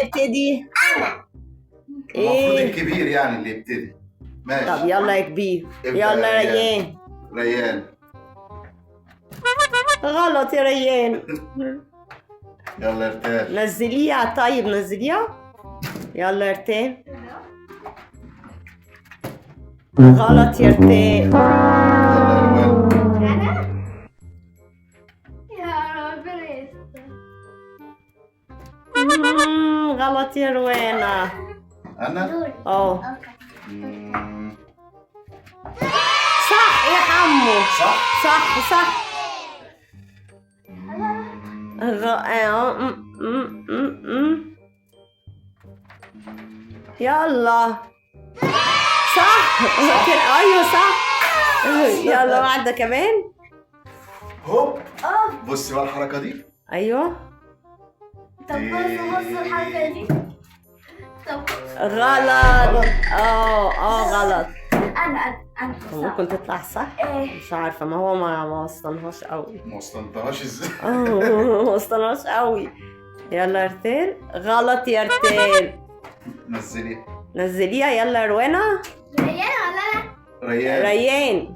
هيبتدي؟ انا. المفروض ايه؟ الكبير يعني اللي يبتدي. ماشي. طب يلا يا كبير. ابدأ يلا يا يا ريان. ريان. غلط يا ريان. يلا ارتاح. نزليها. طيب نزليها. يلا يا رتال. غلط يا رتال. يلا يا روان. انا؟ يا ربنا يستر. غلط يا روانا. انا؟ دوري. اه مم. صح يا حمو. صح؟ صح صح. غ... آه، م- م- م- م. يلا صح. كده ايوه صح. يلا واحدة كمان. هوب. بصي بقى الحركة دي. ايوه. طب بص الحركة دي. طب غلط. اه غلط. انا انا ممكن تطلع صح؟ ايه. مش عارفة، ما هو ما وصلناهاش قوي. ما وصلتهاش ازاي؟ ما وصلناش قوي. يلا يا رتال. غلط يا رتال. نزليها. نزليها. يلا يا روانا. ريان ولا انا؟ ريان. ريان.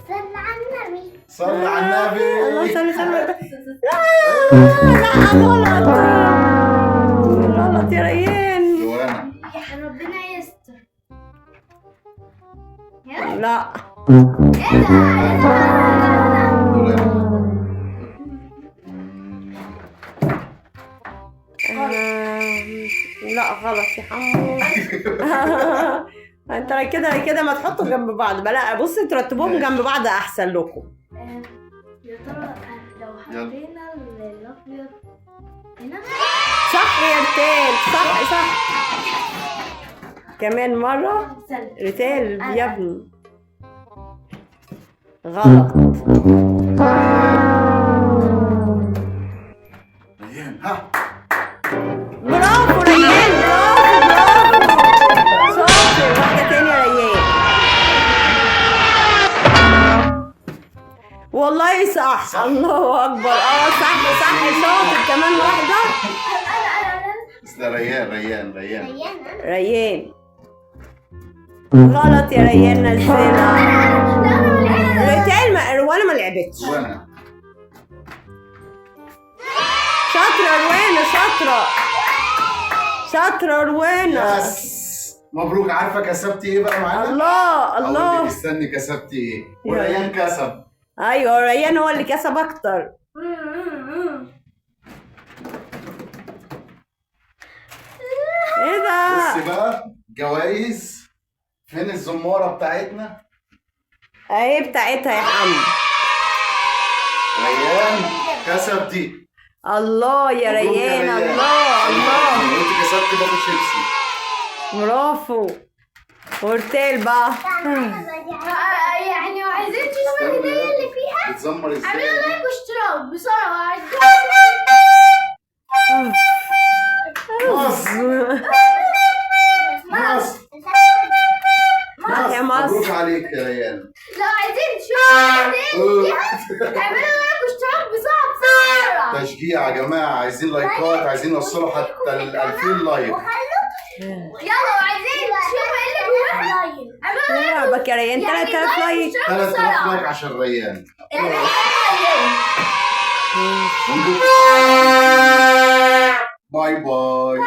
صلى على النبي. صلي على النبي. اللهم صل وسلم. لا لا غلط. غلط يا ريان. روانا. يا ربنا يستر. يلا. لا. ايه ده؟ ايه ده؟ روانا. لا غلط يا حمو. انت كده كده ما تحطوا جنب بعض. بلا بصي ترتبوهم جنب بعض احسن لكم. يا ترى لو حطينا الابيض هنا. صح يا رتال. صح صح. كمان مرة. رتال يا ابني. غلط. ريان. ها. برافو ريان. برافو برافو. شاطر. واحدة تانية يا ريان. والله صح. صح. الله أكبر. صح صح. شاطر. كمان واحدة. انا انا انا بس ده ريان ريان ريان. ريان انا. ريان. غلط يا ريان. نزلها. ريتال ما روانا ما لعبتش. روانا. شاطرة روانا. شاطرة شاطرة روانا. yes. مبروك. عارفة كسبتي ايه بقى معانا؟ الله اقول لك الله. استني كسبتي ايه؟ وريان كسب. ايوه ريان هو اللي كسب اكتر. ايه ده؟ بصي بقى جوائز. فين الزمارة بتاعتنا؟ اهي بتاعتها يا حمد. ريان كسب دي. الله يا مبروك يا ريان. ريان. الله الله. انت كسبتي باكو شيبسي. برافو. ورتال بقى. يعني وعايزين تشوفوا الهدية اللي فيها؟ بتزمر ازاي؟ اعملوا like واشتراك بسرعة. مصر. مصر. يا مصر. مبروك عليك يا ريان. لو عايزين تشوفوا الهدية اللي فيها اعملوا like واشتراك بسرعة بسرعة. تشجيع يا جماعة، عايزين لايكات، عايزين نوصلوا حتى ال 2000 like. يلا وعايزين تشوفوا ايه اللي جواها اعملوا like لعبك يا ريان. 3000 like. 3000 like عشان ريان. bye bye.